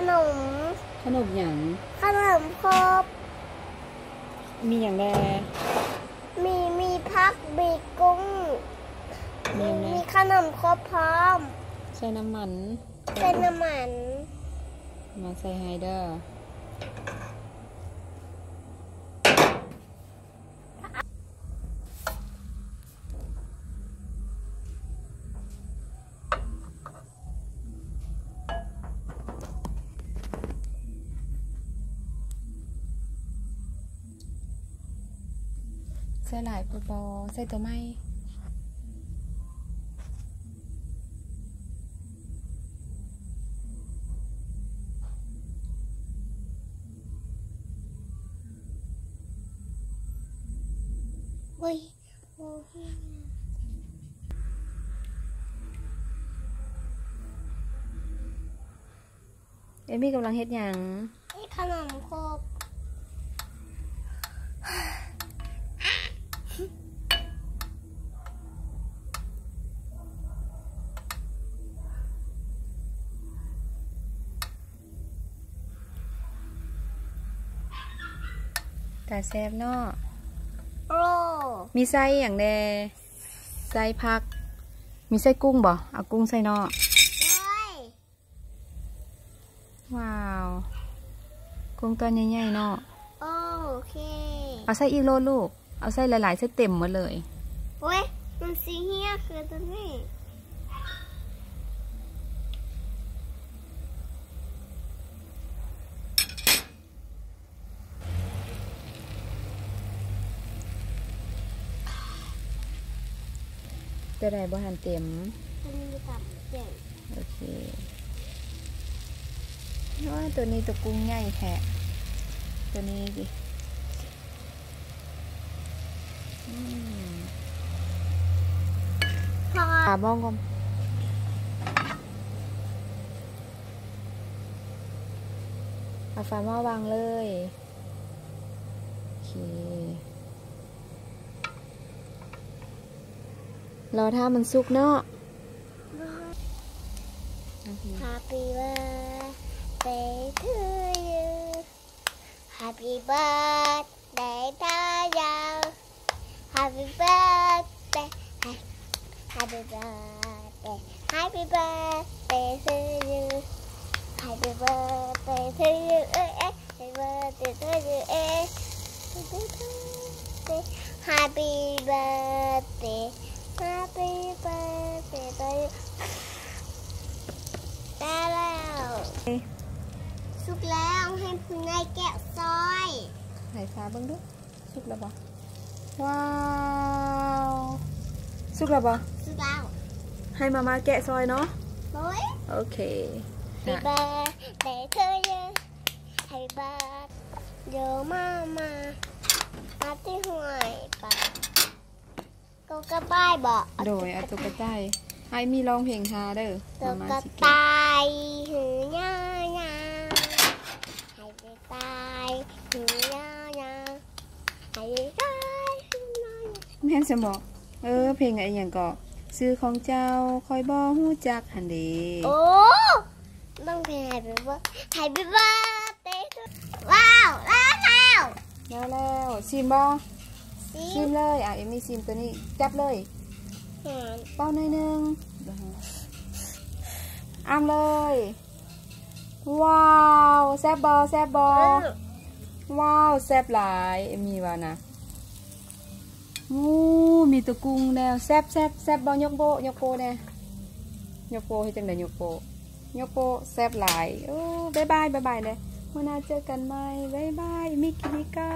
ໜົມ. ຂະໜົມຫຍັງ? ຂະໜົມຄົບ. ມີຫຍັງແດ່? ມີ ມີຜັກ ມີກຸ້ງ ມີຫຍັງແດ່? ມີຂະໜົມຄົບພ້ອມ. ໃສ່ນ້ຳມັນ. ໃສ່ນ້ຳມັນ. ມາໃສ່ໃຫ້ເດີ. ໃສ່ຫຼາຍໂພດບໍ່? ໃສ່ຕົວໃໝ່. ໂອ້ຍ. ເອມີກຳລັງເຮັດຫຍັງ? ເຮັດຂະໜົມຄົບ. ຕາແຊບເນາະ. ໂອ້ ມີໄສ້ຫຍັງແດ່? ໄສ້ຜັກ. ມີໄສ້ກຸ້ງບໍ່? ເອົາກຸ້ງໃສ່ເນາະ. ໂອ້ຍ ວ້າວ ກຸ້ງຕົວໃຫຍ່ໆເນາະ. ໂອເຄ ເອົາໃສ່ອີກໂລດລູກ. ເອົາໃສ່ຫຼາຍໆ ໃສ່ເຕັມໝົດເລີຍ. ໂອ້ຍ ມັນຊິເຫ່ຍຄືຕົວນີ້. ຕົວໃດບໍ່ທັນເຕັມ? ຕົວນີ້ຕຳເຕັມ. ໂອເຄ. ໂອ້ຍ ຕົວນີ້ຕົວກຸ້ງໃຫຍ່ແທ້. ຕົວນີ້ຕິ. ອືມ ຝາໝໍ້ກ່ອນ. ເອົາຝາໝໍ້ວາງເລີຍ. ໂອເຄ. ລໍຖ້າມັນສຸກເນາະ. Happy birthday to you. Happy birthday to you. Happy birthday. Happy birthday. Happy birthday to you. Happy birthday to you. ເອີ ເອີ. Happy birthday to you, eh. Happy birthday, happy birthday, happy birthday to you. ໄດ້ແລ້ວ ສຸກແລ້ວ ໃຫ້ຜູ້ໃຫຍ່ແກະຊອຍ. ໃຫ້ຟ້າເບິ່ງດູ ສຸກແລ້ວບໍ່? ວ້າວ ສຸກແລ້ວບໍ່? ສຸກແລ້ວ ໃຫ້ມາມ່າແກະຊອຍເນາະ. ໂດຍ ໂອເຄ. Happy birthday to you. Happy birthday, ໂຍມາມາ ມາທີ່ຫ້ວຍປາ. ໂຕກະຕ່າຍບໍ? ໂດຍ ເອົາໂຕກະຕ່າຍ. ໃຫ້ມີຮ້ອງເພງທ່າເດີ. ໂຕກະຕ່າຍຫືຍາວໆ ໃຫ້ກະຕ່າຍຫືຍາວໆ ໃຫ້ກະຕ່າຍຫືຍາວໆ. ແມ່ນຊັ້ນບໍ? ເອີ ເພງອີ່ຫຍັງເກາະ? ຊື່ຂອງເຈົ້າຂ້ອຍບໍ່ຮູ້ຈັກຫັ້ນເດ. ໂອ້ ຕ້ອງເພງ Happy Bir- Happy birthday to ວ້າວ ແລ້ວແລ້ວ ແລ້ວແລ້ວ. ຊີມບໍ່? ຊີມ ຊີມເລີຍ. ອ່ະ ເອມີຊີມຕົວນີ້ ຈັບເລີຍ. ເປົ່າໜ້ອຍໜຶ່ງ ອ້າມເລີຍ. ວ້າວ ແຊບບໍ່? ແຊບບໍ່? ເອີ ວ້າວ ແຊບຫຼາຍ ເອມີວ່ານະ. ໂອ້ ມີແຕ່ກຸ້ງແລ້ວ. ແຊບ ແຊບ ແຊບບໍ່? ຍົກໂປ້ ຍົກໂປ້ແດ່. ຍົກໂປ້ເຮັດຈັ່ງໃດ? ຍົກໂປ້ ຍົກໂປ້. ແຊບຫຼາຍ. ໂອ້ ບາຍບາຍ ບາຍບາຍແດ່. ມື້ໜ້າເຈີກັນໃໝ່. ບາຍບາຍ. ມີກິນດີກາ.